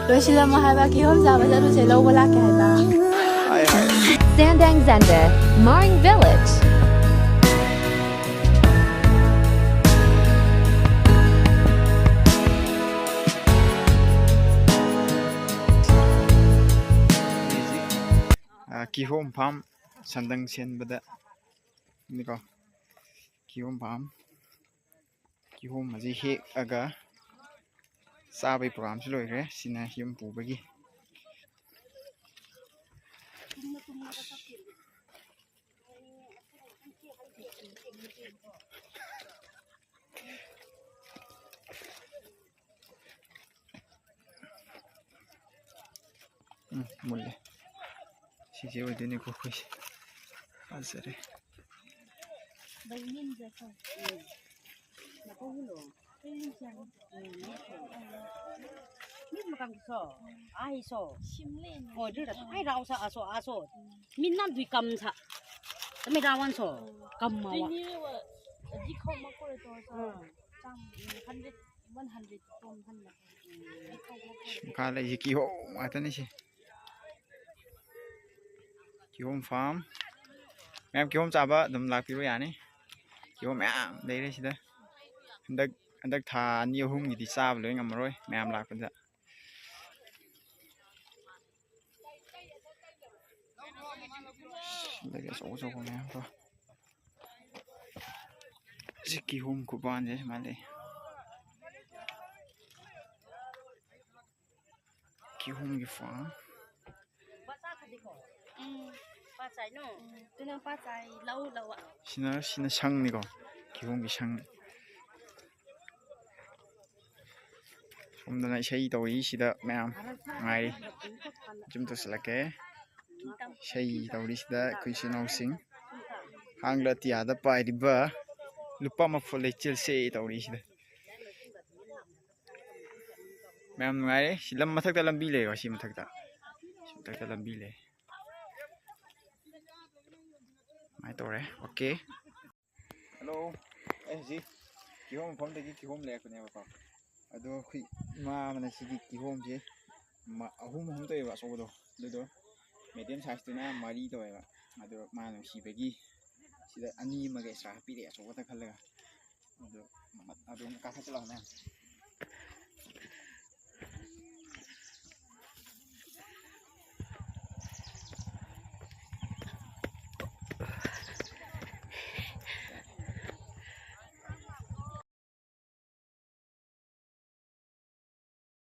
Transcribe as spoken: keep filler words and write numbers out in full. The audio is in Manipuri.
ꯂꯣꯏꯁꯤꯜꯂꯝꯃꯣ ꯍꯥꯏꯕ, ꯀꯤꯍꯣꯝ ꯆꯥꯕ ꯆꯠꯂꯨꯁꯦ, ꯂꯧꯕ ꯂꯥꯛꯀꯦ ꯍꯥꯏꯕ꯫ Sandang Zende, Maring Village. ꯑ, ꯀꯤꯍꯣꯝ ꯐꯥꯝ ꯁꯟꯗꯪ ꯁꯦꯟꯕꯗ ꯅꯤꯀꯣ꯫ ꯀꯤꯍꯣꯝ ꯐꯥꯝ꯫ ꯀꯤꯍꯣꯝ ꯑꯁꯤ ꯍꯦꯛꯑꯒ ꯆꯥꯕꯒꯤ ꯄ꯭ꯔꯣꯒꯥꯝꯁꯨ ꯂꯣꯏꯈ꯭ꯔꯦ꯫ ꯁꯤꯅ ꯌꯨꯝ ꯄꯨꯕꯒꯤ꯫ ꯎꯝ, ꯃꯨꯜꯂꯦ꯫ ꯁꯤꯁꯦ ꯑꯣꯏꯗꯣꯏꯅꯤꯀꯣ ꯑꯩꯈꯣꯏꯁꯦ꯫ ꯐꯖꯔꯦ꯫ Ai so. Oi, dira. Ai rau sa aso aso. Min nam dui kam sa. Tami rawan so. Kam ma wa. Hundred, one hundred ton. ꯃꯈꯥ ꯂꯩꯁꯤ ꯀꯤꯍꯣꯝ ꯉꯥꯛꯇꯅꯤ ꯁꯤ꯫ ꯀꯤꯍꯣꯝ ꯐꯥꯝ꯫ ꯃꯌꯥꯝ ꯀꯤꯍꯣꯝ ꯆꯥꯕ ꯑꯗꯨꯝ ꯂꯥꯛꯄꯤꯔꯣ ꯌꯥꯅꯤ꯫ ꯀꯤꯍꯣꯝ ꯃꯌꯥꯝ ꯂꯩꯔꯦ ꯁꯤꯗ꯫ ꯍꯟꯗꯛ, ꯍꯟꯗꯛ ꯊꯥ ꯑꯅꯤ ꯑꯍꯨꯝꯒꯤꯗꯤ ꯆꯥꯕ ꯂꯣꯏ ꯉꯝꯃꯔꯣꯏ ꯃꯌꯥꯝ ꯂꯥꯛꯄꯗ꯫ ꯁꯤꯗꯒꯤ ꯑꯆꯧ ꯑꯆꯧꯕ ꯃꯌꯥꯝ ꯀꯣ꯫ ꯁꯤ ꯀꯤꯍꯣꯝ ꯈꯨꯄꯥꯟꯁꯦ ꯁꯨꯃꯥꯏꯅ ꯂꯩ꯫ ꯀꯤꯍꯣꯝꯒꯤ ꯐꯥꯔꯝ꯫ ꯎꯝ꯫ ꯄꯥꯆꯥꯏꯅꯣ? ꯎꯝ꯫ ꯑꯗꯨꯅ ꯄꯥꯆꯥꯏ ꯂꯧ ꯂꯧ꯫ ꯁꯤꯅ, ꯁꯤꯅ ꯁꯪꯅꯤꯀꯣ꯫ ꯀꯤꯍꯣꯝꯒꯤ ꯁꯪ꯫ ꯁꯣꯝꯗꯅ ꯏꯁꯩ ꯇꯧꯔꯤ ꯁꯤꯗ ꯃꯌꯥꯝ ꯉꯥꯏꯔꯤ꯫ ꯖꯨꯝ ꯇꯧꯁꯤꯜꯂꯛꯀꯦ꯫ ꯏꯁꯩ ꯇꯧꯔꯤꯁꯤꯗ ꯑꯩꯈꯣꯏ ꯏꯆꯤꯜ ꯏꯅꯥꯎꯁꯤꯡ꯫ ꯍꯥꯡꯂ ꯑꯇꯤꯌꯥꯗ ꯄꯥꯏꯔꯤꯕ ꯂꯨꯄꯥ ꯃꯥꯐꯨ ꯂꯩꯆꯤꯜꯁꯦ ꯇꯧꯔꯤꯁꯤꯗ꯫ ꯃꯌꯥꯝ ꯅꯨꯡꯉꯥꯏꯔꯦ꯫ ꯁꯤ ꯂꯝ ꯃꯊꯛꯇ ꯂꯝꯕꯤ ꯂꯩꯀꯣ, ꯁꯤ ꯃꯊꯛꯇ꯫ ꯁꯤ ꯃꯊꯛꯇ ꯂꯝꯕꯤ ꯂꯩ꯫ ꯁꯨꯃꯥꯏꯅ ꯇꯧꯔꯦ꯫ ꯑꯣꯀꯦ꯫ ꯍꯜꯂꯣ꯫ ꯑꯩ ꯍꯧꯖꯤꯛ ꯀꯤꯍꯣꯝ ꯃꯐꯝꯗꯒꯤ ꯀꯤꯍꯣꯝ ꯂꯩꯔꯛꯄꯅꯦꯕꯀꯣ꯫ ꯑꯗꯣ ꯑꯩꯈꯣꯏ ꯏꯃꯥ ꯑꯃꯅ ꯁꯤꯒꯤ ꯀꯤꯍꯣꯝꯁꯦ ꯑꯍꯨꯝ ꯑꯍꯨꯝ ꯇꯧꯋꯦꯕ ꯑꯆꯧꯕꯗꯣ꯫ ꯑꯗꯨꯗꯣ ꯃꯦꯗꯤꯌꯝ ꯁꯥꯏꯖꯇꯨꯅ ꯃꯔꯤ ꯇꯧꯋꯦꯕ꯫ ꯑꯗꯣ ꯃꯥ ꯅꯨꯡꯁꯤꯕꯒꯤ ꯁꯤꯗ ꯑꯅꯤ ꯑꯃꯒ ꯑꯦꯛꯁꯇ꯭ꯔꯥ ꯍꯥꯞꯄꯤꯔꯛꯑꯦ, ꯑꯆꯧꯕꯇ ꯈꯜꯂꯒ꯫ ꯑꯗꯣ ꯑꯗꯨꯝ ꯀꯥꯈꯠꯁꯤ ꯂꯥꯛꯑꯣ ꯃꯌꯥꯝ꯫